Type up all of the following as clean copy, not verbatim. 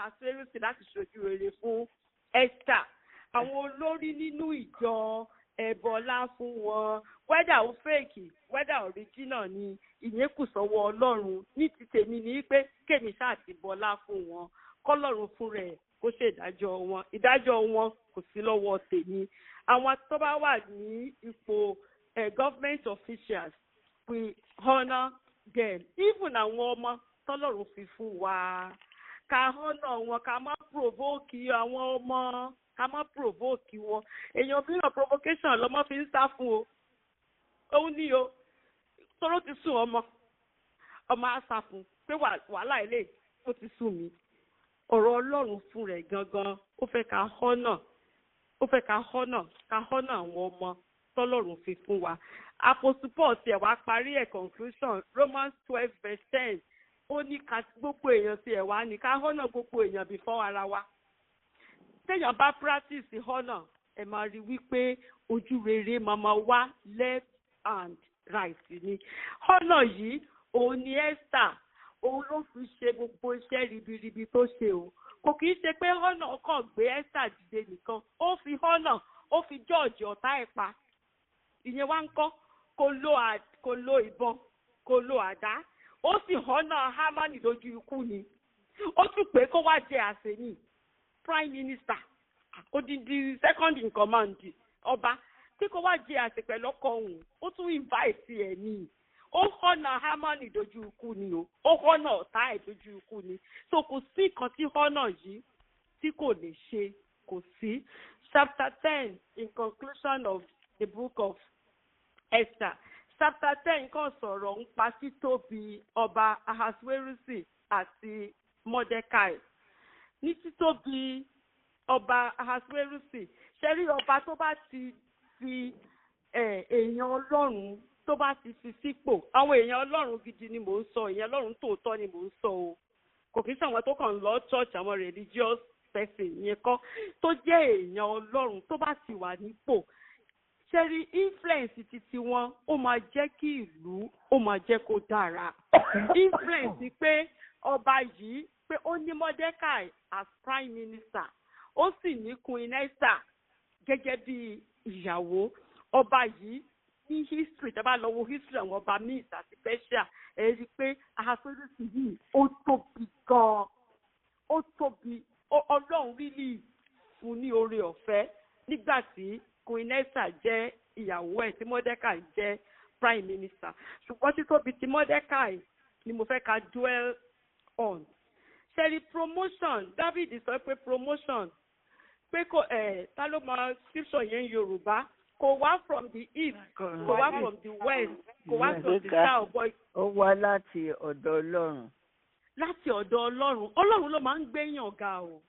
Ahasuerus láti ṣojú rere fún Esther. Àwọn olórí nínú ìjọ, ẹ bọlá fún wọn. Whether ó fake, whether original ni, ìyẹn kù sọ́wọ́ Ọlọ́run. Ní ti tèmi ni pé kémi ṣáà ti bọlá fún wọn, kọ́lọ́run fún rẹ̀ kó ṣe ìdájọ́ wọn. Ìdájọ́ wọn kò sí lọ́wọ́ tèmi. Àwọn tó bá wà ní ipò government officials, we honour them. Even àwọn ọmọ tọ́lọ́run fi fún wa, ká honour wọn, ká má provoke àwọn ọmọ, ká má provoke wọn. Èèyàn mìíràn, provocation lọmọ fi ń sá fún o. Òun ní o tóró ti sùn ọmọ, ọmọ á sá fún pé wàhálà ilé ó ti sùn mí. Ọ̀rọ̀ Ọlọ́run fún rẹ̀ gangan, ó fẹ́ ká honour, ó fẹ́ ká honour, ká honour àwọn ọmọ tọ́lọ́run fi fún wa. Apostle Paul tiẹ̀ wá parí ẹ̀, conclusion, Romans 12 verse 10, ó ní ká gbogbo èèyàn tiẹ̀ wá ní ká honour gbogbo èèyàn before ara wa. Téèyàn bá practice honour, ẹ máa rí wípé ojú rere máa wá left and right ni. Honour yìí, òun ni Esther, òun ló fi ṣe gbogbo iṣẹ́ ribiribi tó ṣe o. Kò kì í ṣe pé honour kàn gbé Esther dìde nìkan, ó fi honour, ó fi George ọ̀tá ẹ̀ pa. Ìyẹn wá ń kọ́, kò lo ìbọn, kò lo àdá, ó sì honour Hámánì lójú ikú ni. Ó tún pé kó wá jẹ àsè ní prime minister, odindi second in command ọba, tí kò wá jẹ àsè pẹ̀lú ọkọ òun. Ó tún invite ẹ̀ ní. Ó honour Hámánì lójú ikú ni o. Ó honour ọ̀tá ẹ̀ lójú ikú ni. So kò sí nǹkan tí honour yìí tí kò lè ṣe, kò sí. Chapter 10, in conclusion of the book of Esther, chapter 10 kàn sọ̀rọ̀ ń pa títóbi ọba Ahasuerusi àti Mordecai. Ní títóbi ọba Ahasuerusi, ṣe rí ọba tó bá ti fi èèyàn Ọlọ́run, tó bá ti fi sípò, àwọn èèyàn Ọlọ́run gidi ni mò ń sọ, èèyàn Ọlọ́run tòótọ́ ni mò ń sọ o. Kò kí ń sàwọn tó kàn ń lọ church, àwọn religious person yẹn kọ́, tó jẹ́ èèyàn Ọlọ́run tó bá ti wà nípò, ṣe rí influence titi wọn, ó máa jẹ́ kí ìlú, ó máa jẹ́ kó dára. Influence pé ọba yìí, pé ó ní Mordecai as prime minister, ó sì ní Queen Esther gẹ́gẹ́ bí ìyàwó ọba yìí. Ní history, tí a bá lọ wo history àwọn ọba Medes àti Persia, ẹ rí i pé Ahasuerus yìí, ó tóbi gan-an, ó tóbi. Ọlọ́run really fún ní oore ọ̀fẹ́ nígbà tí Queen Esther jẹ́ ìyàwó ẹ̀, tí Mordecai jẹ́ prime minister. Ṣùgbọ́n títóbi ti Mordecai ni mo fẹ́ ká dwell on. Ṣẹ́ ẹ rí promotion, David sọ pé promotion, pé kò ẹ̀, ta ló mọ scripture yẹn Yorùbá? Kò wá from the east, kò wá from the west, kò wá from the south, but Ó wá láti ọ̀dọ̀ Ọlọ́run. Láti ọ̀dọ̀ Ọlọ́run. Ọlọ́run ló máa ń gbéyàn ga o.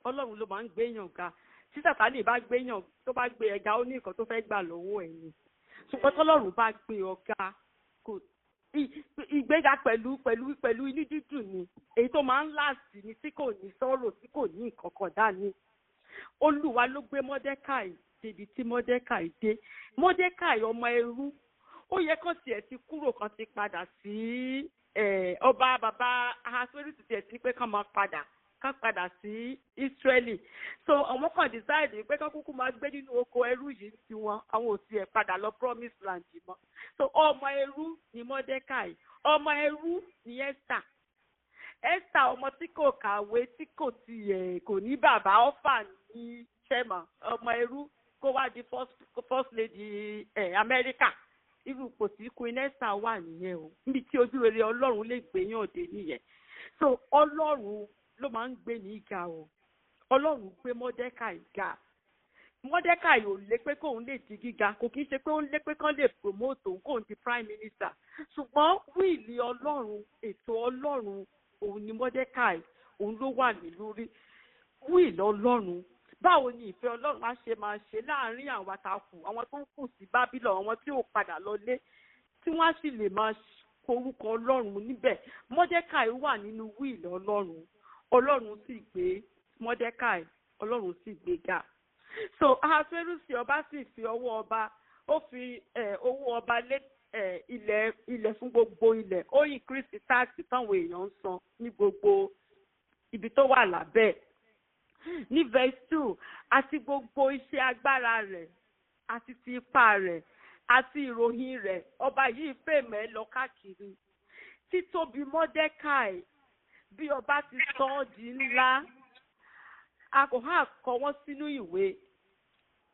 Ọlọ́run ló máa ń gbéyàn ga. Tí Sàtánì bá gbéyàn, tó bá gbé ẹ̀ga, ó ní nǹkan tó fẹ́ gbà lọ́wọ́ ẹ̀ ni. Ṣùgbọ́n tọ́lọ́run bá gbé ọ̀gá, kò ìgbéga pẹ̀lú inú dídùn ni, èyí tó máa ń last ni, tí kò ní sọ̀rọ̀, tí kò ní nǹkan kan dání. Olúwa ló gbé Mordecai débi tí Mordecai dé. Mordecai, ọmọ ẹrú, ó yẹ kán tiẹ̀ ti kúrò, kan ti padà sí ọba. Bàbá Ahasuerus tiẹ̀ ti ní pé kán máa padà, kán padà sí Israeli. So àwọn kan decide pé kán kúkú máa gbé nínú oko ẹrú yìí tiwọn, àwọn ò tiẹ̀ padà lọ promise land mọ́. So ọmọ ẹrú ni Mordecai, ọmọ ẹrú ni Esther. Esther, ọmọ tí kò kàwé, tí kò tiẹ̀ kò ní bàbá, orphan ní sẹ́mà, ọmọ ẹrú kó wá di first lady Amẹ́ríkà. Irú ipò tí Queen Esther wà nìyẹn o. Níbi tí ojú rere Ọlọ́run lè gbéyàn dé nìyẹn. So Ọlọ́run ló máa ń gbé ní ga o. Ọlọ́run gbé Mordecai ga. Mordecai ò lé pé kóun lè di gíga, kò kí ń ṣe pé ó ń lé pé kán lè promote òun, kóun di prime minister. Ṣùgbọ́n will Ọlọ́run, ètò Ọlọ́run, òun ni Mordecai, òun ló wà ní lórí. Will Ọlọ́run, báwo ni ìfẹ́ Ọlọ́run á ṣe máa ṣe láàárín àwọn àtàkù, àwọn tó ń kù sí Babylon, àwọn tí ò padà lọlé, tí wọ́n á sì lè máa korúkọ Ọlọ́run níbẹ̀. Mordecai wà nínú will Ọlọ́run. Ọlọ́run sì gbé Mordecai, Ọlọ́run sì gbé ga. So Ahasuerus ọba sì fi ọwọ́ ọba, ó fi owó ọba lé ilẹ̀ fún gbogbo ilẹ̀. Ó increase tax táwọn èèyàn ń san ní gbogbo ibi tó wà lábẹ́. Ní verse 2, àti gbogbo iṣẹ́ agbára rẹ̀ àti ti ipá rẹ̀ àti ìròyìn rẹ̀, ọba yìí fèmẹ́ lọ káàkiri. Títóbi Mọ́dékàì, bí ọba ti sọ ọ́ di ńlá, a kò há kọ wọ́n sínú ìwé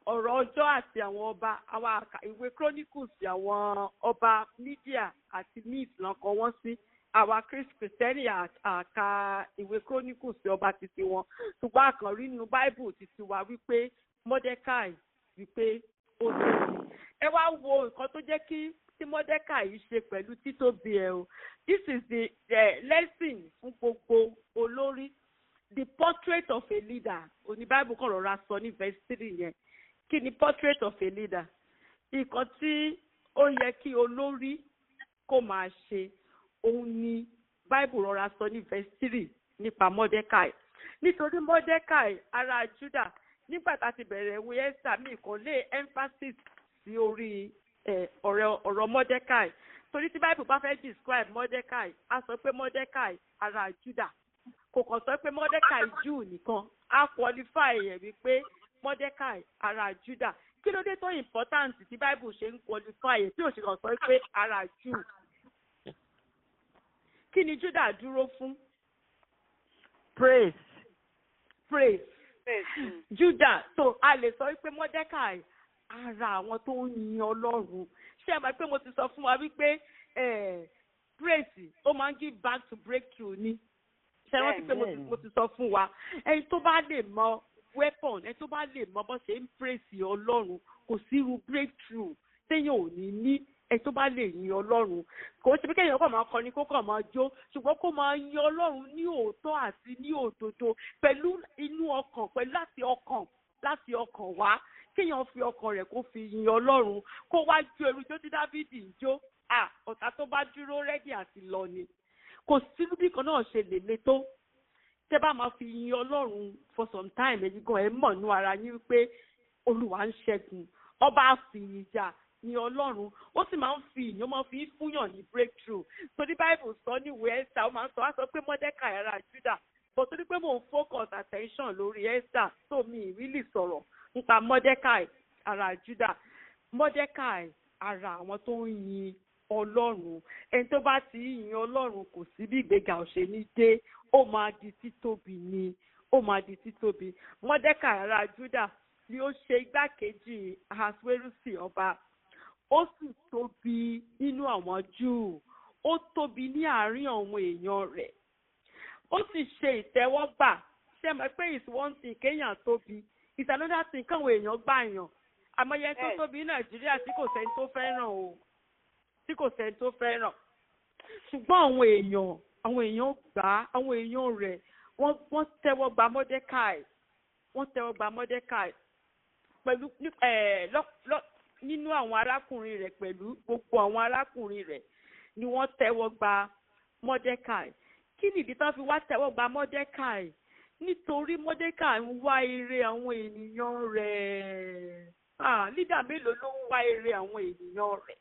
ọ̀rọ̀ ọjọ́ àti àwọn ọba. Àwọn ìwé Chronicles, àwọn ọba Media àti Medes ló kọ wọ́n sí. Àwa Kristẹni àka ìwé Chronicles ọba titi wọn, ṣùgbọ́n a kàn rí nínú Bible titi wa wípé Mordecai wípé ó tóbi. Ẹ wá wo nǹkan tó jẹ́ kí tí Mordecai ṣe pẹ̀lú títóbi ẹ o. This is the lesson fún gbogbo olórí, the portrait of a leader. Òní Bible kan rọra sọ ní verse 3 yẹn. Kí ni portrait of a leader? Nǹkan tí ó yẹ kí olórí kó máa ṣe, òun ni Bible rọra sọ ní verse 3 nípa Mordecai. Nítorí Mordecai ará Judah, nígbà tá a ti bẹ̀rẹ̀ ìwé Esther, mi kò lè emphasis sí orí ọ̀rọ̀ Mordecai, torí tí Bible bá fẹ́ describe Mordecai, á sọ pé Mordecai ará Judah. Kò kàn sọ pé Mordecai Jew nìkan, á qualify ẹ̀ wípé Mordecai ará Judah. Kí ló dé tó important tí Bible ṣe ń qualify ẹ̀, tí ò ṣe kàn sọ pé ará Jew? Kí ni Judah dúró fún? Praise. Praise. Judah. So a lè sọ wípé Mordecai ara àwọn tó ń yin Ọlọ́run. Ṣé ẹ mọ̀ pé mo ti sọ fún wa wípé praise, ó máa ń give back to breakthrough ni? Ṣé ẹ rántí pé mo ti sọ fún wa, ẹni tó bá lè mọ weapon, ẹni tó bá lè mọ bó ṣe ń praise Ọlọ́run, kò sí irú breakthrough téèyàn ò ní ní. Ẹni tó bá lè yin Ọlọ́run, kò ṣe pé kéèyàn kàn máa kọrin, kó kàn máa jó, ṣùgbọ́n kó máa yin Ọlọ́run ní òótọ́ àti ní òdodo, pẹ̀lú inú ọkàn, pẹ̀lú láti ọkàn wá, kéèyàn fi ọkàn rẹ̀ kó fi yin Ọlọ́run, kó wá jó irú jó tí Dáfídì ń jó, ọ̀tá tó bá dúró, ready àti lọ ni. Kò sí bí kan náà ṣe lè le tó, tẹ́ bá máa fi yin Ọlọ́run for some time, èyí gan ẹ mọ̀ nú ara yín wípé Olúwa ń ṣẹ́gun. Ọba àfìyìnjà ni Ọlọ́run, ó sì máa ń fi ìyàn, máa fi fúnyàn ní breakthrough. Torí Bible sọ ní ìwé Esther, ó máa ń sọ, á sọ pé Mordecai ará Judah, but torí pé mò ń focus attention lórí Esther, tó mi really sọ̀rọ̀ nípa Mordecai ará Judah. Mordecai ara àwọn tó ń yin Ọlọ́run. Ẹni tó bá ti yin Ọlọ́run, kò sí bí ìgbéga ò ṣe ní dé, ó máa di títóbi ni, ó máa di títóbi. Mordecai ará Judah ni ó ṣe igbákejì Ahasuerusi ọba. Ó sì tóbi nínú àwọn Júù, ó tóbi ní àárín àwọn èèyàn rẹ̀, ó sì ṣe ìtẹ́wọ́gbà. Ṣé mọ̀ pé it's one thing kéèyàn tóbi, it's another thing káwọn èèyàn gbà yàn. Àmọye tó tóbi ní Nàìjíríà tí kò sẹ́ni tó fẹ́ràn o, tí kò sẹ́ni tó fẹ́ràn, ṣùgbọ́n àwọn èèyàn gbà á. Àwọn èèyàn rẹ̀, wọ́n tẹ́wọ́ gba Mordecai, wọ́n tẹ́wọ́ gba Mordecai pẹ̀lú nínú àwọn arákùnrin rẹ̀. Pẹ̀lú gbogbo àwọn arákùnrin rẹ̀ ni wọ́n tẹ́wọ́ gba Mordecai. Kí nìdí tán fi wá tẹ́wọ́ gba Mordecai? Nítorí Mordecai ń wá ire àwọn ènìyàn rẹ̀. Ah, leader mélòó ló ń wá ire àwọn ènìyàn rẹ̀?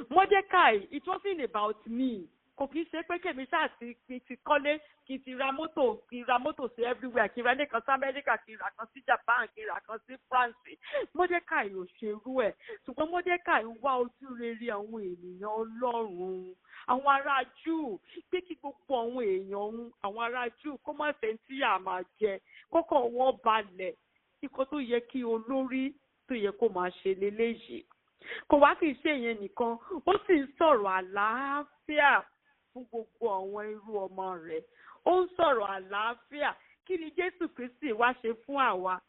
Mordecai, it wasn't about me. Kò kí ń ṣe pé kèmí ṣáà ti kọ́lé, kí n ti ra mọ́tò, kí n ra mọ́tò sí everywhere, kí n ra ilé kan sí Amẹ́ríkà, kí n ra kan sí Japan, kí n ra kan sí France. Mordecai ò ṣerú ẹ̀, ṣùgbọ́n Mordecai ń wá ojú rere àwọn ènìyàn Ọlọ́run, àwọn ará Júù, pé kí gbogbo àwọn èèyàn òun, àwọn ará Júù, kó má ṣe tí a máa jẹ kókó wọn balẹ̀. Ikọ̀ tó yẹ kí olórí tó yẹ kó máa ṣe leléyìí. Kò wá kì í ṣe ìyẹn nìkan, ó sì ń sọ̀rọ̀ àlàáfíà fún gbogbo àwọn irú ọmọ rẹ̀. Ó ń sọ̀rọ̀ àlàáfíà. Kí ni Jésù Kristi wá ṣe fún àwa?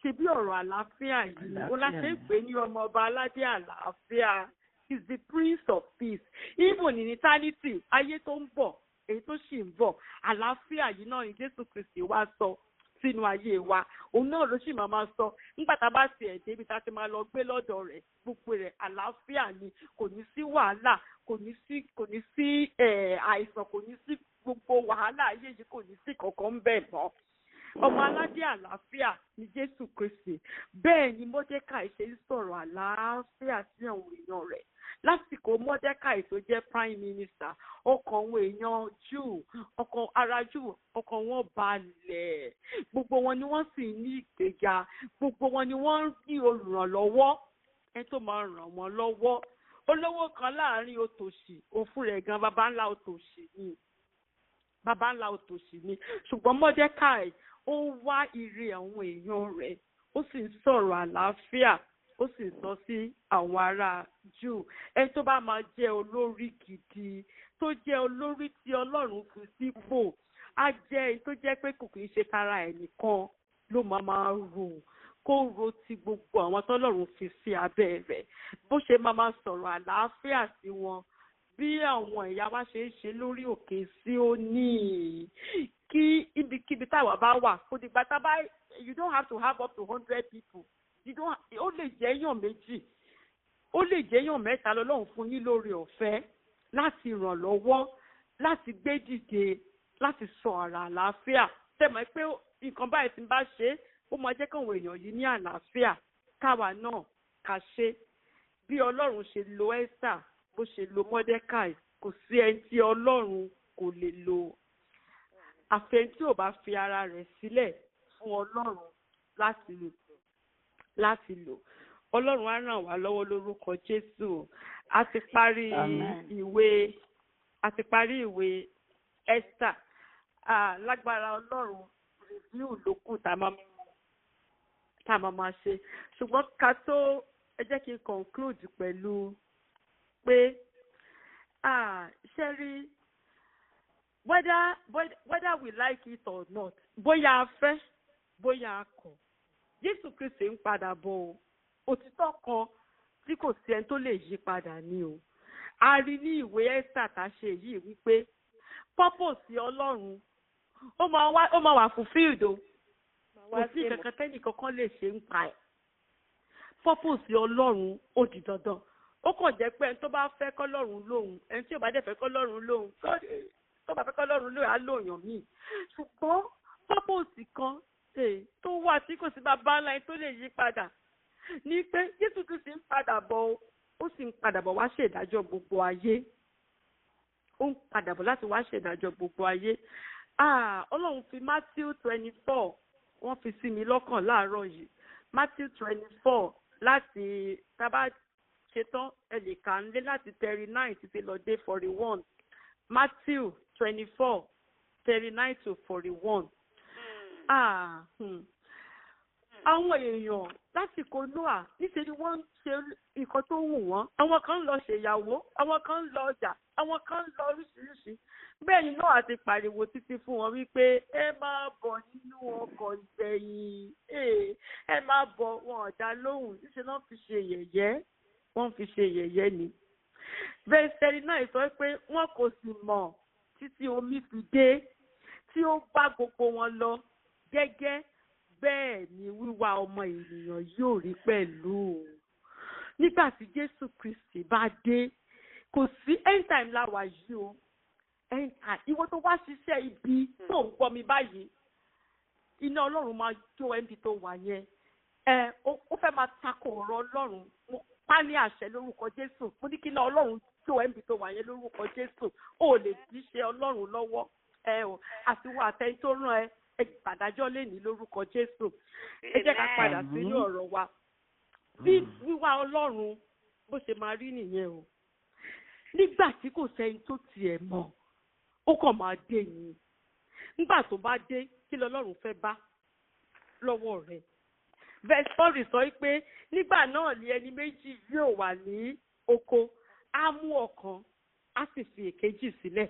Ṣe bí ọ̀rọ̀ àlàáfíà yìí ó láṣẹ ń pè ní ọmọ ọba aládé àlàáfíà, is the Prince of Peace. Even in eternity, ayé tó ń bọ̀, èyí tó sì ń bọ̀, àlàáfíà yìí náà ni Jésù Kristi wá sọ sínú ayé wa. Òun náà ló sì máa sọ nígbà tá a bá tiẹ̀ débi tá a ti máa lọ gbé lọ́dọ̀ rẹ̀. Gbogbo rẹ̀ àlàáfíà ni, kò ní sí wàhálà, kò ní sí àìsàn, kò ní sí gbogbo wàhálà ayé yìí, kò ní sí kankan ń bẹ̀ mọ́. Ọmọ aládé àlàáfíà ni Jésù Kristi. Bẹ́ẹ̀ ni Mọ́dékàì ṣe ń sọ̀rọ̀ àlàáfíà sí àwọn èèyàn rẹ̀. Lásìkò Mọ́dékàì tó jẹ́ prime minister, ọkàn àwọn èèyàn Júù, ọkàn ara Júù, ọkàn wọn balẹ̀. Gbogbo wọn ni wọ́n sì ní ìgbéga, gbogbo wọn ni wọ́n ní olùrànlọ́wọ́, ẹni tó máa ràn wọ́n lọ́wọ́. Olówó kan láàrin òtòṣì, òfin rẹ̀ gan baba ńlá òtòṣì ni, baba ńlá òtòṣì ni. Ṣùgbọ́n Mọ́dékàì, ó wá ire àwọn èèyàn rẹ̀, ó sì ń sọ̀rọ̀ àlàáfíà, ó sì ń sọ sí àwọn ará Júù. Ẹni tó bá máa jẹ́ olórí gidi, tó jẹ́ olórí tí Ọlọ́run fi sípò, á jẹ́ ẹni tó jẹ́ pé kò kì í ṣe tara ẹ̀ nìkan ló máa rò, kó ro ti gbogbo àwọn tọ́lọ́run fi sí abẹ́ rẹ̀, bó ṣe máa sọ̀rọ̀ àlàáfíà sí wọn, bí àwọn ìyá wa ṣe ń ṣe lórí òkè Síónì. Kí ibikíbi táwa bá wà, kò dìgbà tá a bá, you don't have to have up to 100 people, you don't, ó lè jẹ́ èèyàn 2, ó lè jẹ́ èèyàn 3 lọ́lọ́run fún yín lórí ọ̀fẹ́ láti ràn lọ́wọ́, láti gbé dìde, láti sọ ọ̀rọ̀ àlàáfíà. Tẹ̀mọ̀ pé nǹkan báyìí tí ń bá ṣe, ó máa jẹ́ káwọn èèyàn yìí ní àlàáfíà, káwa náà ká ṣe. Bí Ọlọ́run ṣe lo Esther, bó ṣe lo Mọ́dékàì, kò sí ẹni tí Ọlọ́run kò lè lò, àfẹn tí ò bá fi ara rẹ̀ sílẹ̀ fún Ọlọ́run láti lò. Ọlọ́run á ràn wá lọ́wọ́ lórúkọ Jésù. A ti parí ìwé, a ti parí ìwé Esther. Lágbára Ọlọ́run, review ló kù tá a máa ṣe. Ṣùgbọ́n ká tó, ẹ jẹ́ kí n conclude pẹ̀lú pé ṣe rí, whether we like it or not, bóyá a fẹ́, bóyá a kọ̀, Jésù Kristi ń padà bọ̀ o. Òtítọ́ kan tí kò sí ẹni tó lè yí padà ni o. A rí ní ìwé Esther tá a ṣe yìí wípé purpose Ọlọ́run ó máa wà fulfilled o. Kò sí kankan tẹ́nì kankan lè ṣe ń pa ẹ̀. Purpose Ọlọ́run ó di dandan. Ó kàn jẹ́ pé ẹni tó bá fẹ́ kọ́lọ́run lóhùn, ẹni tí ò bá dẹ̀ fẹ́ kọ́lọ́run lóhùn, tó bá fẹ́ kọ́lọ́run lóhùn á lóyàn míì. Ṣùgbọ́n purpose kan tó wà tí kò sí bàbá ńlá ẹni tó lè yí padà ní pé Jésù Kristi ń padà bọ̀, ó sì ń padà bọ̀ wá ṣèdájọ́ gbogbo ayé. Ó ń padà bọ̀ láti wá ṣèdájọ́ gbogbo ayé. Ọlọ́run fi Matthew 24, wọ́n fi sí mi lọ́kàn láàárọ̀ yìí. Matthew 24, láti tábà ṣetán ẹ lè kà ń lé láti 39 títí lọ dé 41. Matthew 24, 39 to 41. Àwọn èèyàn lásìkò Noah, níṣẹ́ ni wọ́n ń ṣe nǹkan tó wù wọ́n. Àwọn kan ń lọ ṣèyàwó, àwọn kan ń lọ ọjà, àwọn kan ń lọ oríṣiríṣi. Bẹ́ẹ̀ ni Noah ti pariwo títí fún wọn wípé ẹ máa bọ̀ nínú ọkọ̀ ìgbẹ̀yìn, ẹ máa bọ̀. Wọn ọ̀dà lóhùn, níṣẹ́ náà fi ṣe yẹ̀yẹ́, wọ́n fi ṣe yẹ̀yẹ́ ni. Verse 39 sọ pé wọn kò sì mọ̀ títí omi fi dé, tí ó bá gbogbo wọn lọ. Gẹ́gẹ́ bẹ́ẹ̀ ni wíwá ọmọ ènìyàn yóò rí pẹ̀lú. Nígbà tí Jésù Kristi bá dé, kò sí end time láwa yìí o. End time, ìwọ tó wá ṣiṣẹ́ ibi tó ń gbọ́ mi báyìí, iná Ọlọ́run máa jó ẹni tó wà yẹn. Ó fẹ́ máa tako ọ̀rọ̀ Ọlọ́run. Mo pa ní àṣẹ lórúkọ Jésù. Mo ní kí iná Ọlọ́run jó ẹni tó wà yẹn lórúkọ Jésù. Ó lè díṣẹ́ Ọlọ́run lọ́wọ́. Àti wọ àtẹni tó rán ẹ gbàdájọ́ lè ní lórúkọ Jésù. Ẹ jẹ́ ká padà sínú ọ̀rọ̀ wa. Bí wíwá Ọlọ́run bó ṣe máa rí nìyẹn o. Nígbà tí kò sẹ́ni tó tiẹ̀ mọ̀, ó kàn máa dé ni. Nígbà tó bá dé, kí lọ́lọ́run fẹ́ bá lọ́wọ́ rẹ̀? Verse 4 sọ pé nígbà náà ni ẹni méjì yóò wà ní oko, á mú ọ̀kan, á sì fi èkejì sílẹ̀.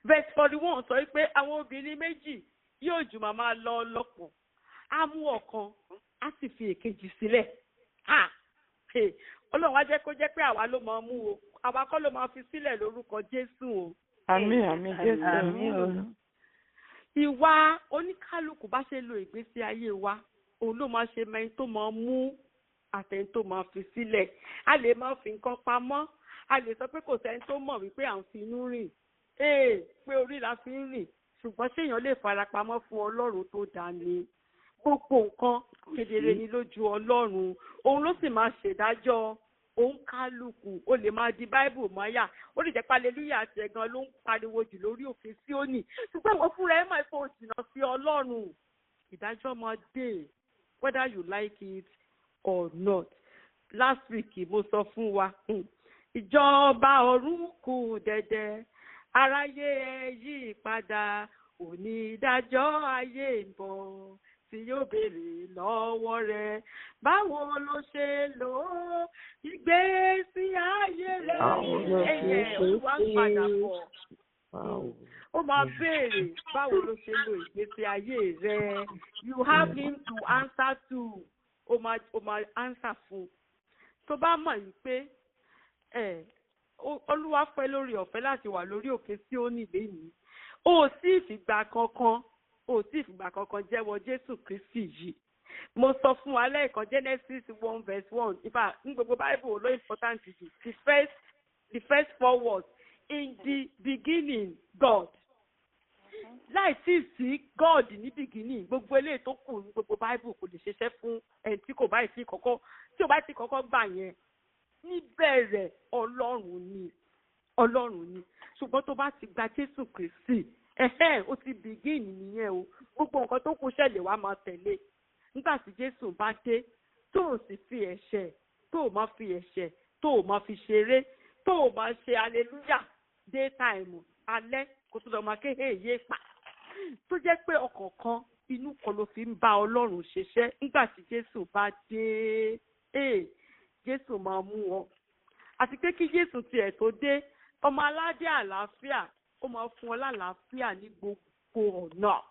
Verse 41 sọ pé àwọn obìnrin méjì yóò jùmọ̀ máa lọ lọ́pọ̀, á mú ọ̀kan, á sì fi èkejì sílẹ̀. Ọlọ́run á jẹ́ kó jẹ́ pé àwa ló máa mú o, àwa kọ́ ló máa fi sílẹ̀ lórúkọ Jésù o. Àmín, àmín Jésù. Àmín o. Ìwà oníkálukú bá ṣe lo ìgbésí ayé wa, òun ló máa ṣe mẹ́rin tó máa mú àtẹni tó máa fi sílẹ̀. A lè máa fi nǹkan pamọ́, a lè sọ pé kò sẹ́ni tó mọ̀ wípé à ń fi inú rìn, pé orí la fi ń rìn. Ṣùgbọ́n ṣéèyàn lè farapamọ́ fún Ọlọ́run tó dá ni? Gbogbo nǹkan kedere ni lójú Ọlọ́run. Òun ló sì máa ṣèdájọ́ òun kálukú. Ó lè máa di Báíbù mọ́yà, ó lè jẹ́ pé aleluya àti ẹ̀gan ló ń pariwo jù lórí òkè Síónì, ṣùgbọ́n ìwọ fúnra ẹ̀ máa fò jìnnà sí Ọlọ́run. Ìdájọ́ máa dé, whether you like it or not. Last week mo sọ fún wa, ìjọba ọ̀run kù dẹ̀dẹ̀, aráyé ẹ yí padà, onídàájọ́ ayé ń bọ̀ tí yóò béèrè lọ́wọ́ rẹ̀, báwo ló ṣe lò ó ìgbésí ayé rẹ̀? Ẹ̀yẹ Olúwa ń padà bọ̀, ó máa béèrè báwo ló ṣe lo ìgbésí ayé rẹ̀. You have him to answer to. Ó máa answer fún. Tó bá mọ̀ yìí pé ẹ̀ Olúwa fẹ́ lórí ọ̀fẹ́ láti wà lórí òkè Síónì lẹ́yìn, ó sì fìgbà kankan ò tí ìfìgbà kankan jẹ́wọ́ Jésù Kristi yìí. Mo sọ fún wa lẹ́ẹ̀kan, Genesis 1 verse 1. In fact, ní gbogbo Bible ló important jù, the first four words: "In the beginning, God." Láì tí ì sí God ní beginning, gbogbo eléyìí tó kù ní gbogbo Bible kò lè ṣiṣẹ́ fún ẹni tí kò báyìí tí kọ́kọ́ tí ò bá ti kọ́kọ́ gbà yẹn. Níbẹ̀rẹ̀, Ọlọ́run ni, Ọlọ́run ni. Ṣùgbọ́n tó bá ti gba Jésù Kristi, ẹ̀hẹ́n, ó ti begin nìyẹn o. Gbogbo nǹkan tó kù ṣẹlẹ̀ wá máa tẹ̀lé. Nígbà tí Jésù bá dé, tó o sì fi ẹ̀ṣẹ̀, tó o máa fi ẹ̀ṣẹ̀, tó o máa fi ṣeré, tó o máa ṣe hallelujah daytime, alẹ́ kó tó lọ máa ké èyí pa, tó jẹ́ pé ọkàn kan, inú kan ló fi ń bá Ọlọ́run ṣiṣẹ́, nígbà tí Jésù bá dé, ee, Jésù máa mú ọ. Àti pé kí Jésù tiẹ̀ tó dé, ọmọ aládé àlàáfíà, ó máa fún ọ lálàáfíà ní gbogbo ọ̀nà.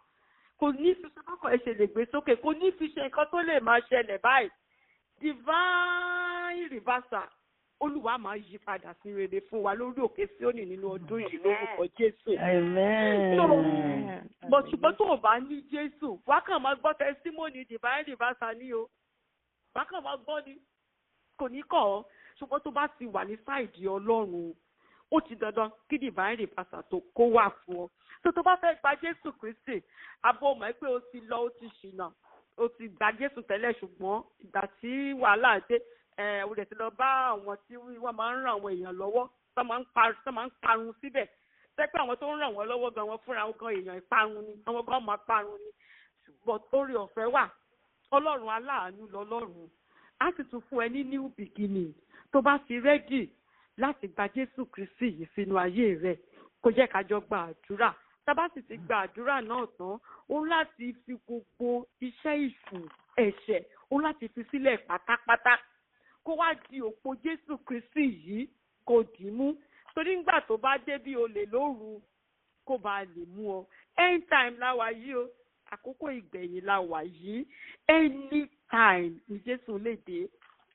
Kò ní fi ṣe bákan ẹ ṣe lè gbé sókè, kò ní fi ṣe nǹkan tó lè máa ṣẹlẹ̀ báyìí. Divine reversal, Olúwa máa yí padà sí rere fún wa lórí òkè Síónì nínú ọdún yìí lórúkọ Jésù. Amen. But ṣùgbọ́n tó o bá ní Jésù, wàá kàn máa gbọ́ testimony divine reversal ní o. Wàá kàn máa gbọ́ ni, kò ní kọ̀ ọ́. Ṣùgbọ́n tó bá ti wà ní side Ọlọ́run, ó ti dandan kí divine reversal tó kó wà fún ọ. Tó bá fẹ́ gba Jésù Kristi, abo mọ̀ pé o ti lọ, o ti ṣìnà, o ti gba Jésù tẹ́lẹ̀, ṣùgbọ́n ìgbà tí wàhálà dé, ẹ o dẹ̀ ti lọ bá àwọn tí wọ́n máa ń ràn àwọn èèyàn lọ́wọ́, tó máa ń parun síbẹ̀, tẹ́pẹ́ àwọn tó ń ràn wọ́n lọ́wọ́ gan, wọn fúnra wọn gan èèyàn ìparun ni, àwọn gan máa parun ni. But orí ọ̀fẹ́ wà, Ọlọ́run aláàánú lọ́lọ́run, á sì tún fún ẹ ní new beginning tó bá ti ready láti gba Jésù Kristi yìí sínú ayé rẹ. Kó jẹ́ ká jọ gba àdúrà. Tá bá sì ti gba àdúrà náà tán, ó láti fi gbogbo iṣẹ́ ìṣù, ẹ̀ṣẹ̀, ó láti fi sílẹ̀ pátápátá, kó wá di òpó Jésù Kristi yìí, kó dì í mú, torí nígbà tó bá dé bí olè lóru, kó bá lè mú ọ. End time la wà yìí o, àkókò ìgbẹ̀yìn la wà yìí. Anytime ni Jésù lè dé,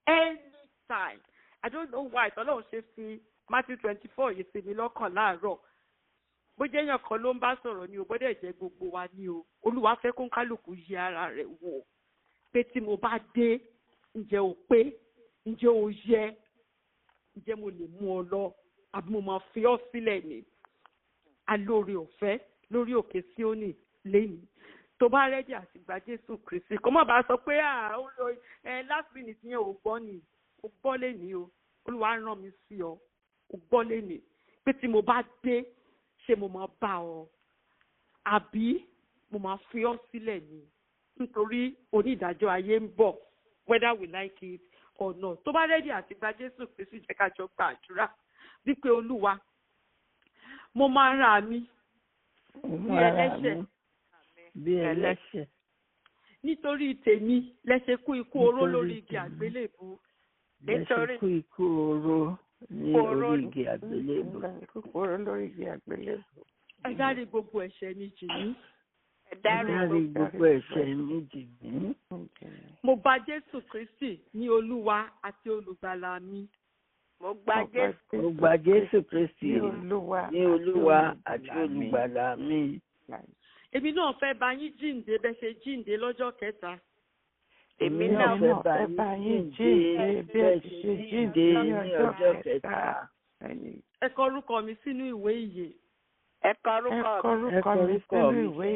anytime. I don't know why tọ́lọ́run ṣe fi Matthew 24 yìí sí mi lọ́kàn láàárọ̀. Bó jẹ́ èèyàn kan ló ń bá sọ̀rọ̀ ni o, gbọ́dọ̀ jẹ́ gbogbo wa ni o. Olúwa fẹ́ kó ń kálukú yí ara rẹ̀ wò pé tí mo bá dé, ǹjẹ́ o pé? Ǹjẹ́ o yẹ? Ǹjẹ́ mo lè mú ọ lọ, àbí mo máa fi ọ́ sílẹ̀ ni? Alóore ọ̀fẹ́ lórí òkè Síónì lẹ́yìn. Tó bá ready àti gba Jésù Kristi, kó má bàa sọ pé ẹ last minute yẹn ò gbọ́ ni. Ò gbọ́ lẹ́ni o, Olúwa rán mi sí ọ. Ò gbọ́ lẹ́ni pé tí mo bá dé, ṣé mo máa bá ọ, àbí mo máa fi ọ́ sílẹ̀ ni? Nítorí onídàájọ́ ayé ń bọ̀, whether we like it or not. Tó bá ready àti gba Jésù Kristi, jẹ́ ká jọ gbàdúrà wípé, Olúwa, mo máa ra mi bí ẹlẹ́ṣẹ̀, bí ẹlẹ́ṣẹ̀. Nítorí tèmi lẹ́sẹ̀ kú ikú oró lórí igi àgbélébù. Lẹ́sẹ̀ kú ikú oró ní orí igi àgbélébù. Oró lórí igi àgbélébù. Ẹ dárí gbogbo ẹ̀ṣẹ̀ mi jì mí. Ẹ dárí gbogbo ẹ̀ṣẹ̀ mi jì mí. Mo gba Jésù Kristi ní Olúwa àti Olùgbàlà mi. Mo gba Jésù. Mo gba Jésù Kristi ní Olúwa àti Olùgbàlà mi. Èmi náà fẹ́ bá yín jíǹde bẹ́ ṣe jíǹde lọ́jọ́ kẹta. Èmi náà fẹ́ bá yín jíǹde bí ẹ ti ṣe jíǹde ní ọjọ́ kẹta. Ẹ kọ orúkọ mi sínú ìwé ìyè. Ẹ kọ Ẹ orúkọ kọ mi. orúkọ mi sínú ìwé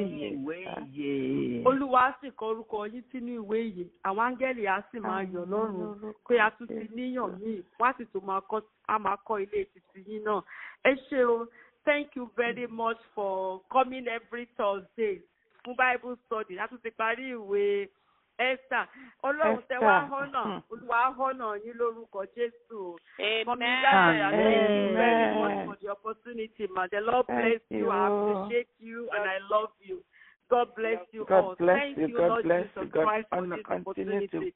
ìyè. Olúwa á sì kọ orúkọ yín sínú ìwé ìyè. Àwọn áńgẹ́lì á sì máa yọ̀ lọ́run pé a tún ti níyàn míì, wọ́n á sì tún máa kọ́, á máa kọ́ ilé títí yín náà. Ẹ ṣé o. Thank you very much for coming every Thursday fún Bible study. A tún ti parí ìwé Esther. Ọlọ́run tẹ wá Esther. họ́nà, Olúwa họ́nà yín lórúkọ Jésù o. Mommy Amen. Gabriel, thank you very much Amen. for the opportunity, ma. The Lord Thank bless you. I you. appreciate you and I love you. God bless you God all. bless Thank you. you, God Lord bless Jesus you. God Christ, for honor this continue to. opportunity.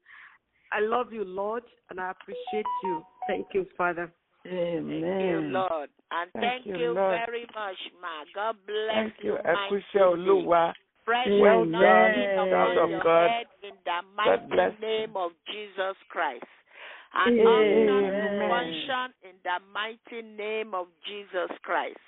I love you, Lord, and I appreciate you. Thank you, Father. Thank you, Amen. Lord. And Thank thank you, you Lord. very much, ma. God bless Thank you. you Ẹ kú iṣẹ́ mightily. Olúwa. Fresh Well done, anointing child upon of your God. head in the God mighty bless you. name of Jesus Christ. And unction to Amen. function in the mighty name of Jesus Christ.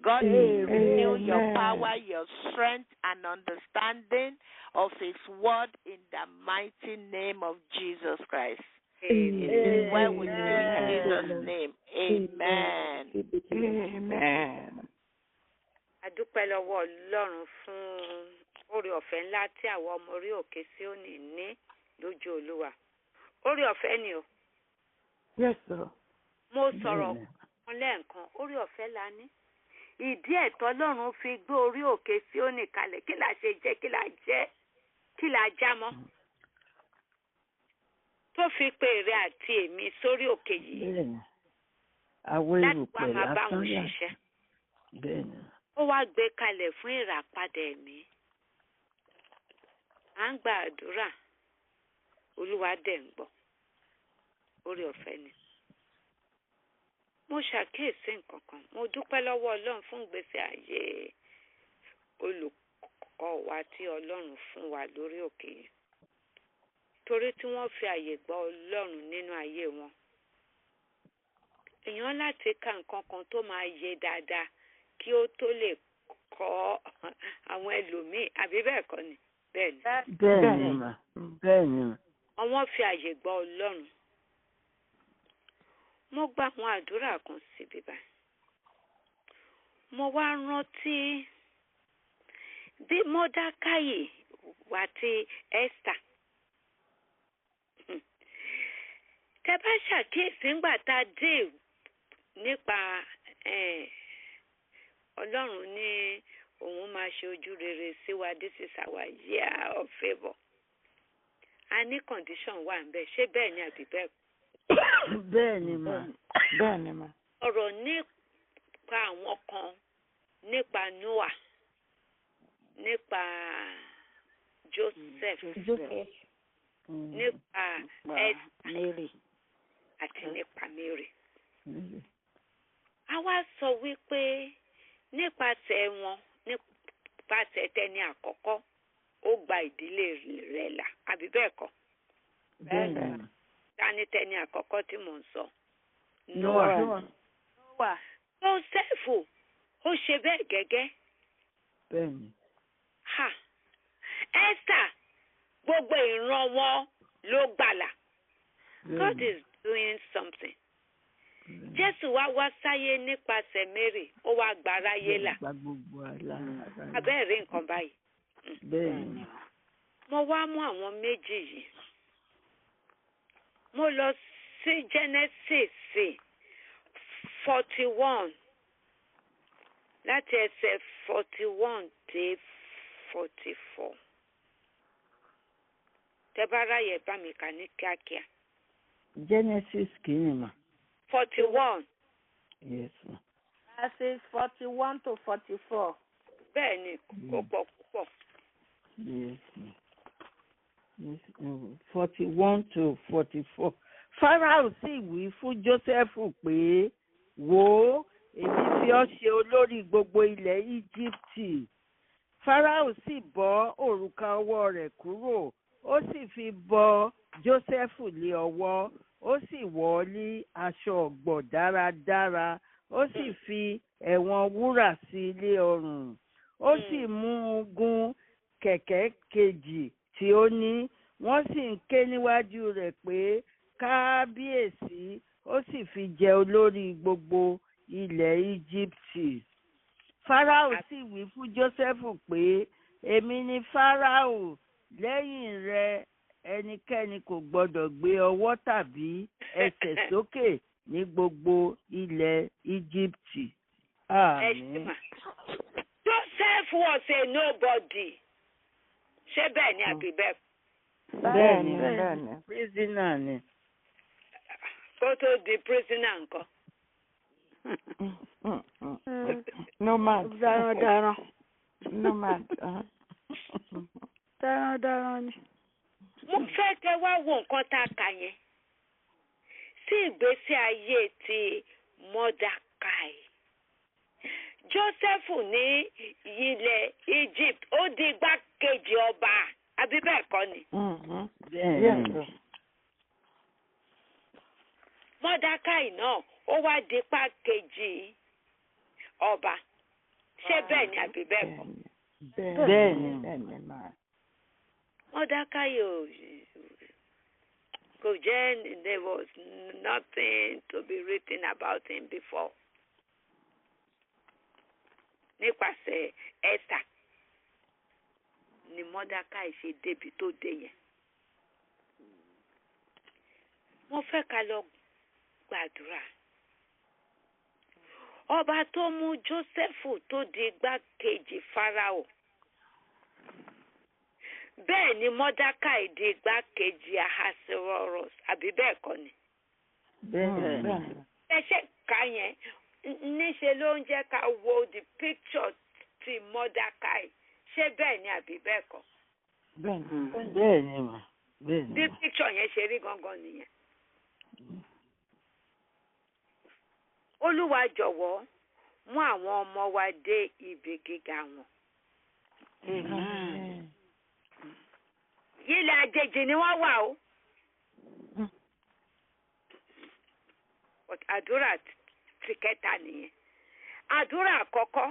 God will renew your Amen. power, your strength, and understanding of His word in the mighty name of Jesus Christ. It is well with you in Jesus' Amen. name. Amen. Amen. A dúpẹ́ lọ́wọ́ Ọlọ́run fún oore ọ̀fẹ́ ńlá tí àwọn ọmọ orí òkè Síónì ní lójú Olúwa. Oore ọ̀fẹ́ ni o. Yes, sir. Mo sọ̀rọ̀ Bẹ́ẹ̀ni. kan lẹ́ẹ̀kan, oore ọ̀fẹ́ la ní. Ìdí ẹ̀tọ́ Ọlọ́run fi gbé orí òkè Síónì kalẹ̀. Kí la ṣe jẹ́? Kí la jẹ́? Kí la já mọ́? Tó fi pe èrè àti èmi sórí òkè yìí Bẹ́ẹ̀ni. Àwọn láti wá erùpẹ̀ máa bá lásán wọn yà. ṣiṣẹ́. Bẹ́ẹ̀ni. Ó wá gbé kalẹ̀ fún ìràpadà ẹ̀mí. À ń gba àdúrà, Olúwa dẹ̀ ń gbọ́. Oore ọ̀fẹ́ ni. Mo ṣàkíyèsí nǹkan kan. Mo dúpẹ́ lọ́wọ́ Ọlọ́run fún ìgbésí ayé olùkọ́ wa tí Ọlọ́run fún wa lórí òkè yìí. Torí tí wọ́n fi àyè gba Ọlọ́run nínú ayé wọn. Èèyàn láti ka nǹkan kan tó máa yé dáadáa kí ó tó lè kọ́ àwọn ẹlòmíì, àbí bẹ́ẹ̀ kọ́ ni? Bẹ́ẹ̀ ni. Bẹ́ẹ̀ni Bẹ́ẹ̀ni. mà. Bẹ́ẹ̀ni mà. Àwọn fi àyè gba Ọlọ́run. Mo gba àwọn àdúrà kan síbí báyìí. Mo wá rántí bí Mọ́dákáyì àti Ẹ́sítà. Tẹ bá ṣàkíyèsí ńgbà tá a dé nípa Ọlọ́run ní òun máa ṣe ojú rere sí wa, this is our year of favour. A ní condition wà ń bẹ̀, ṣé bẹ́ẹ̀ ni àbí bẹ́ẹ̀ kọ́? Bẹ́ẹ̀ni mà. Bẹ́ẹ̀ni mà. Ọ̀rọ̀ nípa àwọn kan, nípa Noah, nípa Joseph, Joseph. nípa Nípa Esther Mary. àti nípa Mary. Mary. A wá sọ wípé nípasẹ̀ wọn, nípasẹ̀ tẹni àkọ́kọ́, ó gba ìdílé rẹ̀ là, àbí bẹ́ẹ̀ kọ́? Bẹ́ẹ̀ni mà. Ta ni tẹni àkọ́kọ́ tí mò ń sọ? Noah. Noah. Joseph ó ṣe bẹ́ẹ̀ gẹ́gẹ́. Bẹ́ẹ̀ni. Ha! Esther, gbogbo ìran wọn ló gbàlà. God Bẹ́ẹ̀ni. is doing something. Bẹ́ẹ̀ni. Jésù wá wá sáyé nípasẹ̀ Mary, ó wá gba aráyé là. Gba gbogbo àlá ara rẹ̀. Abẹ́ẹ̀ rí nǹkan báyìí. Bẹ́ẹ̀ni. Mo wá mú àwọn méjì yìí. Mo lọ sí Genesis 41 láti ẹsẹ̀ 41 dé 44. Tẹ bá ráyè bá mi kà ní kíákíá. Genesis kìíní mà. 41. Yes ma. Verses 41 to 44. Bẹ́ẹ̀ ni, kò pọ̀ púpọ̀. Yes ma. Yes, 41 to 44. Fáráò sì wí fún Jósẹ́fù pé, wò ó, èmi fi ọ́ ṣe olórí gbogbo ilẹ̀ Íjíbítì. Fáráò sì bọ́ òrùka ọwọ́ rẹ̀ kúrò, ó sì fi bọ Jósẹ́fù lé ọwọ́, ó sì wọ̀ ọ́ ní aṣọ ọ̀gbọ̀ dáradára, ó sì fi ẹ̀wọ̀n wúrà sí i lé ọrùn. Ó sì mú un gun kẹ̀kẹ́ kejì tí ó ní, wọ́n sì ń ké níwájú rẹ̀ pé, kábíyèsí, ó sì fi jẹ olórí gbogbo ilẹ̀ Íjíbítì. Fáráò sì wí fún Jósẹ́fù pé, èmi ni Fáráò, lẹ́yìn rẹ ẹnikẹ́ni kò gbọ́dọ̀ gbé ọwọ́ tàbí ẹsẹ̀ sókè ní gbogbo ilẹ̀ Íjíbítì. Àmín. Joseph was a nobody. Ṣé bẹ́ẹ̀ ni àbí bẹ́ẹ̀? Bẹ́ẹ̀ni, bẹ́ẹ̀ni, prisoner ni. Kó tó di prisoner nǹkan. Nomad. Darandaran. Nomad. Darandaran ni. Mo fẹ́ kẹ́ wá wo nǹkan tá a kà yẹn sí ìgbésí ayé ti Mọ́dákàì. Joseph ní ilẹ̀ Egypt, ó di igbákejì ọba, àbí bẹ́ẹ̀ kọ́ ni? Bẹ́ẹ̀ni. Mọ́dákàì náà ó wá di igbákejì ọba, ṣé bẹ́ẹ̀ ni àbí bẹ́ẹ̀ kọ́? Bẹ́ẹ̀ni. Mọ́dákàì ò kò jẹ́, there was nothing to be written about him before. Nípasẹ̀ Esther ni Mọ́dákàì ṣe débi tó dé yẹn. Mo fẹ́ ká lọ gbàdúrà. Ọba tó mú Jósẹ́fù tó di igbákejì Fáráò. Bẹ́ẹ̀ ni Mọ́dákàì di igbákejì Ahasuerus, àbí bẹ́ẹ̀ kọ́ ni? Bẹ́ẹ̀ni. Ẹ ṣe ká yẹn, níṣe ló ń jẹ́ ká wo the picture ti Mọ́dákàì, ṣé bẹ́ẹ̀ ni àbí bẹ́ẹ̀ kọ́? Bẹ́ẹ̀ni mà. Bẹ́ẹ̀ni. Bí picture yẹn ṣe rí gangan nìyẹn. Olúwa jọ̀wọ́ mú àwọn ọmọ wa dé ibi gíga wọn. Ilẹ̀ àjèjì ni wọ́n wà o. Àdúrà ti kẹta nìyẹn. Àdúrà àkọ́kọ́.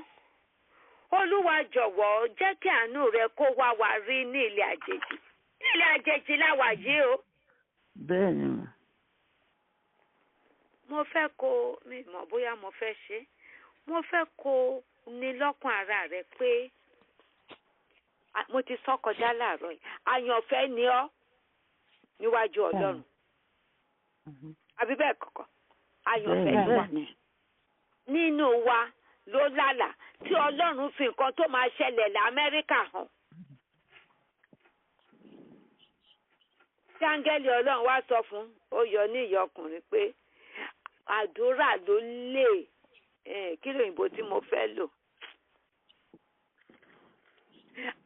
Olúwa jọ̀wọ́ jẹ́ kí àánú rẹ kó wá wa rí ní ilẹ̀ àjèjì. Ní ilẹ̀ àjèjì la wà yìí o. Bẹ́ẹ̀ni mà. Mo fẹ́ kó mi mọ̀ bóyá mo fẹ́ ṣe. Mo fẹ́ kó ní lọ́kàn ara rẹ pé mo ti sọ kọjá láàárọ̀ yìí. Àyànfẹ́ ni ọ́ níwájú Ọlọ́run. Àbí bẹ́ẹ̀ kọ́kọ́. Àyànfẹ́ ni wá. Nínú wa ló lálàá tí Ọlọ́run fi nǹkan tó máa ṣẹlẹ̀ l'Amẹ́ríkà hàn. Tí áńgẹ́lì Ọlọ́run wá sọ fún ó yọ ní ìyá ọkùnrin pé àdúrà ló lè kí lóyìnbó tí mo fẹ́ lò.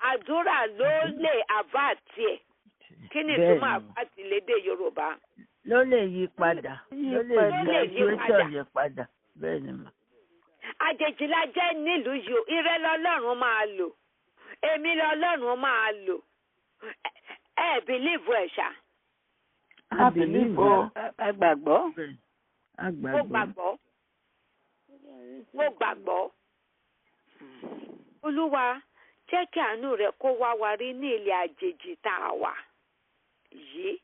Àdúrà ló lè àbá tiẹ̀. Kí ni ìtumọ̀ àbá ti lédè Yorùbá? Ló lè yí padà. Ló lè yí situation yí padà. Bẹ́ẹ̀ ni mà. Àjèjì la jẹ́ nílùú yìí o, ire lọ́lọ́run máa lò, èmi lọ́lọ́run máa lò. Ẹ bìlíìfù ẹ̀ ṣá. A bìlíìfù. A gbàgbọ́. A Mo gbàgbọ́. Mo gbàgbọ́. Olúwa jẹ́ kí àánú rẹ kó wá wa rí ní ilẹ̀ àjèjì tá a wà yìí.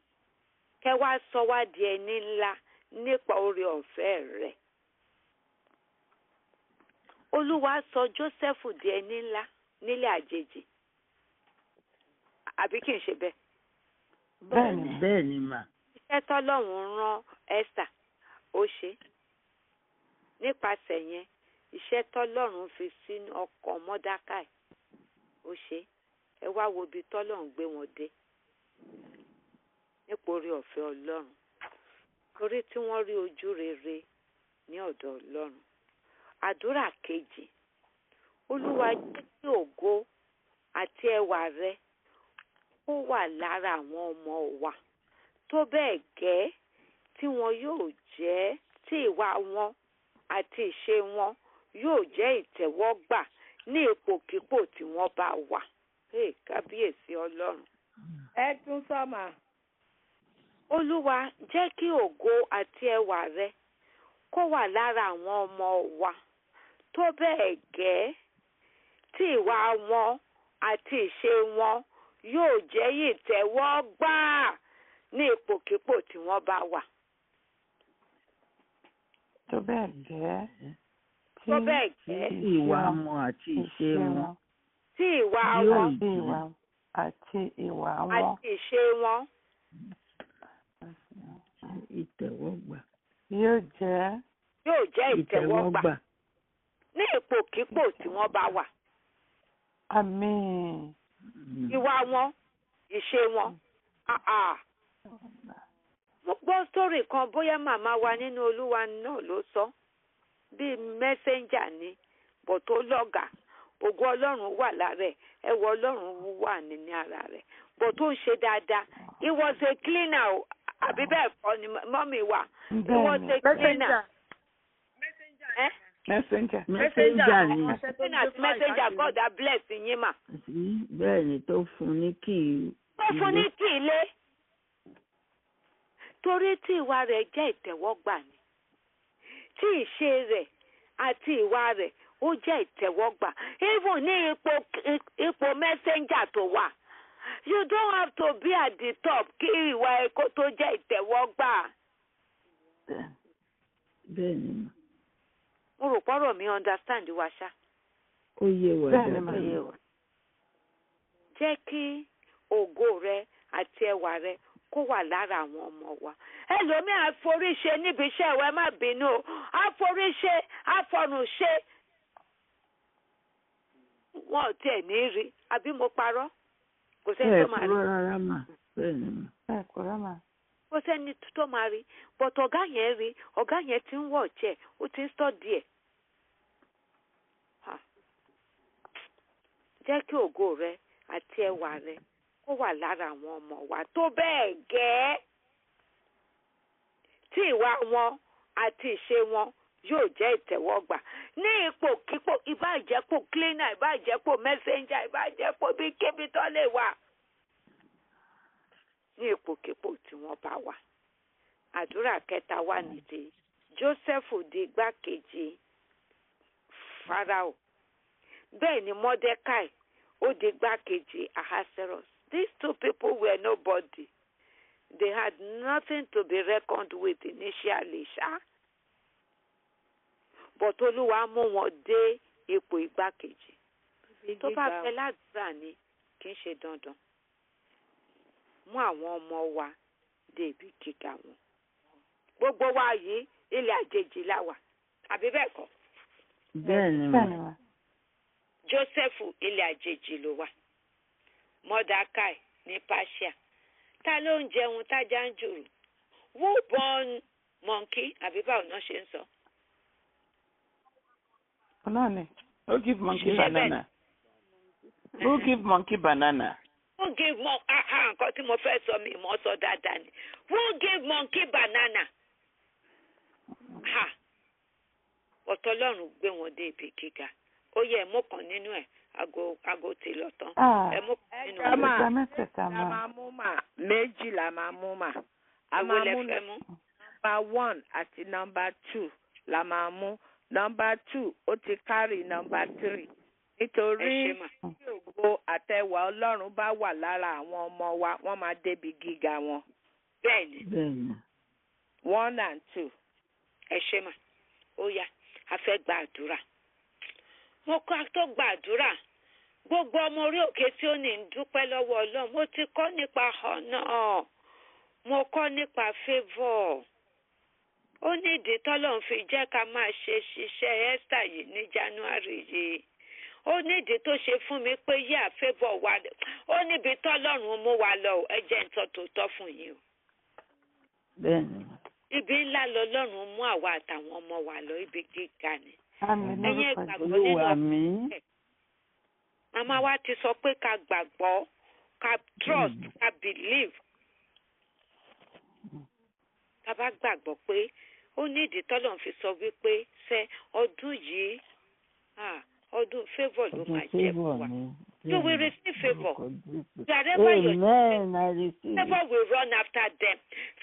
Kẹ́ wá sọ wá di ẹni ńlá nípa oore ọ̀fẹ́ rẹ̀. Olúwa sọ Jósẹ́fù di ẹni ńlá nílẹ̀ àjèjì. Àbí kì í ṣe bẹ́ẹ̀? Bẹ́ẹ̀ni. Bẹ́ẹ̀ni mà. Iṣẹ́ tọ́lọ́run rán Esther ó ṣe. Nípasẹ̀ yẹn, iṣẹ́ tọ́lọ́run fi sínú ọkàn Mọ́dákàì ó ṣe. Ẹ wá wo ibi tọ́lọ́run gbé wọn dé. Nípa oore ọ̀fẹ́ Ọlọ́run. Torí tí wọ́n rí ojú rere ní ọ̀dọ̀ Ọlọ́run. Àdúrà kejì. Olúwa jẹ́ kí ògo àti ẹwà rẹ kó wà lára àwọn ọmọ wa tó bẹ́ẹ̀ gẹ́ tí wọn yóò jẹ́ tí ìwà wọn àti ìṣe wọn yóò jẹ́ ìtẹ́wọ́gbà ní ipòkípò tí wọ́n bá wà. Hey, kábíyèsí Ọlọ́run. Ẹ tún sọ́mà. Olúwa jẹ́ kí ògo àti ẹwà rẹ kó wà lára àwọn ọmọ wa tó bẹ́ẹ̀ gẹ́ tí ìwà wọn àti ìṣe wọn yóò jẹ́ ìtẹ́wọ́gbà ní ipòkípò tí wọ́n bá wà. Tó bẹ́ẹ̀ gẹ́ tí Tó bẹ́ẹ̀ gẹ́. Ìwà wọn àti ìṣe wọn. Tí ìwà wọn. Àti ìwà wọn. Àti ìṣe wọn. Ìtẹ̀wọ́gbà. Yóò jẹ́. Yóò jẹ́ ìtẹ̀wọ́gbà. Ní ipòkípò tí wọ́n bá wà. Àmín. Ìwà wọn, ìṣe wọn. Mo gbọ́ sórí kan, bóyá màmá wa nínú Olúwa náà ló sọ. Bíi mẹ́sẹ́ńjà ni, bọ̀ tó lọ́gàá. Ògo Ọlọ́run wà lára ẹ̀, ẹwà Ọlọ́run wà ní ara rẹ̀, bọ̀ tó ń ṣe dáadáa. He was a cleaner o, àbí bẹ́ẹ̀ kọ́ ni, mọ́mì wa? He was a cleaner. Messenger. Messenger ni. Cleaner àti messenger, God that bless yín mà. Bẹ́ẹ̀ ni, tó fún ní kí ilé. Tó fún ní kí ilé. Torí tí ìwà rẹ̀ jẹ́ ìtẹ̀wọ́gbà ni, tí ìṣe rẹ̀ àti ìwà rẹ̀ ó jẹ́ ìtẹ̀wọ́gbà, even ní ipò messenger tó wà. You don't have to be at the top kí ìwà ẹ̀kọ́ tó jẹ́ ìtẹ̀wọ́gbà. Bẹ́ẹ̀ni. Mo rò pọ́rọ̀ mi understand wa ṣá. Ó yé wa dáadáa. Jẹ́ kí ògo rẹ àti ẹwà rẹ kó wà lára àwọn ọmọ wa. Ẹlòmíì àforíṣe níbi iṣẹ́ ìwé, má bínú o, àforíṣe àfọ̀nùṣe, wọn ò tiẹ̀ ní rí. Àbí mo parọ́? Kò sẹ́ni tó máa rí. Bẹ́ẹ̀ kúrò rárá mà, bẹ́ẹ̀ ni mà. Bẹ́ẹ̀ kúrò mà. Kò sẹ́ni tó máa rí, but ọ̀gá yẹn rí. Ọ̀gá yẹn ti ń wọ̀ ọ̀jẹ̀, ó ti ń sọ́ọ̀dì ẹ̀. Jẹ́ kí ògo rẹ àti ẹwà rẹ kó wà lára àwọn ọmọ wa tó bẹ́ẹ̀ gẹ́, tí ìwà wọn àti ìṣe wọn yóò jẹ́ ìtẹ̀wọ́gbà ní ipò kípò, ìbá ìjẹ́pò cleaner, ìbá ìjẹ́pò messenger, ìbá ìjẹ́pò bí kébi tó lè wà, ní ipòkípò tí wọ́n bá wà. Àdúrà kẹta wà ní ti Joseph di igbákejì Pharaoh, bẹ́ẹ̀ ni Mordecai ó di igbákejì Ahasuerus. These two people were nobody. They had nothing to be reckoned with initially ṣá, but Olúwa mú wọn dé ipò igbákejì. Tó bá fẹ́ ládùúrà ni, kì í ṣe dandan. Mú àwọn ọmọ wa dé ibi gíga wọn. Gbogbo wa yìí, ilẹ̀ àjèjì la wà, àbí bẹ́ẹ̀ kọ́? Bẹ́ẹ̀ ni mà. Joseph, ilẹ̀ àjèjì ló wà. Mordecai ní Persia. Ta ló ń jẹun tájá ń jùrù? Who born monkey? Àbí báwo náà ṣe ń sọ? Banana. Who give monkey banana? Who give monkey banana? Who give monkey? Ah, nǹkan tí mo fẹ́ sọ mi mọ́ sọ dáadáa ni. Who give monkey banana? Ha! Ọ̀tọ̀ Ọlọ́run gbé wọn dé ibi gíga. Ó yẹ ẹ̀mú kan nínú ẹ̀, aago ti lọ tán. Ẹ̀mú kan nínú ẹ̀. Mẹ́tẹ̀ẹ̀ta máa mú mà, méjì la máa mú mà. A Èwo máa lẹ mú fẹ́ mú? Nọ́mbà 1 àti nọ́mbà 2 la máa mú. Nọ́mbà 2 ó ti kárì nọ́mbà 3. Nítorí Ẹ ṣé mà. tí ògo àtẹwà Ọlọ́run bá wà lára àwọn ọmọ wa, wọ́n máa débi gíga wọn. Bẹ́ẹ̀ni. Bẹ́ẹ̀ni. 1 and 2. Ẹ ṣé mà. Ó yá, a fẹ́ gba àdúrà. Mo kọ́ a tó gba àdúrà. Gbogbo ọmọ orí òkè tí ó ní ń dúpẹ́ lọ́wọ́ Ọlọ́run. Mo ti kọ́ nípa ọ̀nà. Mo kọ́ nípa favour. Ó ní ìdí tọ́lọ́run fi jẹ́ ká máa ṣe ṣiṣẹ́ Esther yìí ní January yìí. Ó ní ìdí tó ṣe fún mi pé yíyá favour wa. Ó níbi tọ́lọ́run mú wa lọ o. Ẹ jẹ́ n sọ tòótọ́ fún yín o. Bẹ́ẹ̀ni. Ibi ńlá lọ́lọ́run mú àwa àtàwọn ọmọ wa lọ, ibi gíga ni. Àmín. Ẹ̀yin ẹ Lórúkọ gbàgbọ́ Jésù. nínú Olúwa mi. Màmá wa ti sọ pé ká gbàgbọ́, ká trust, ká believe. Tá bá gbàgbọ́ pé ó ní ìdí tọ́lọ́run fi sọ wípé ṣé ọdún yìí, ọdún favour ló Ọdún máa jẹ́ fún favour wa. ni. You will receive favour. Lórúkọ Jésù. Wherever your Amen. I receive it. favour will run after them.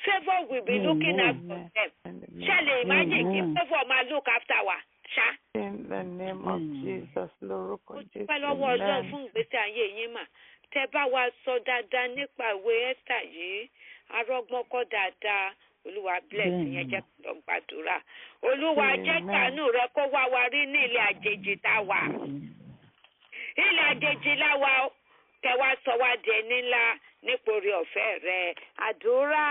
Favour will be looking after Amen. them. In the name Ṣé lè imagine kí Amen. favour máa look after wa? Ṣá. In the name of Jesus, lórúkọ Mo Jésù. dúpẹ́ lọ́wọ́ Ọlọ́run Amen. fún ìgbésí ayé yín mà. Tẹ bá wa sọ dáadáa nípa ìwé Esther yìí, arọ́gbọ́n kọ́ dáadáa. Olúwa bless yẹn, jẹ́ kí lọ gbàdúrà. Olúwa, jẹ́ kàánú rẹ kó wá wa rí ní ilẹ̀ àjèjì tá a wà. Ilẹ̀ àjèjì láwa o, kẹ wá sọ wá di ẹni ńlá nípòrí ọ̀fẹ́ rẹ. Àdúrà.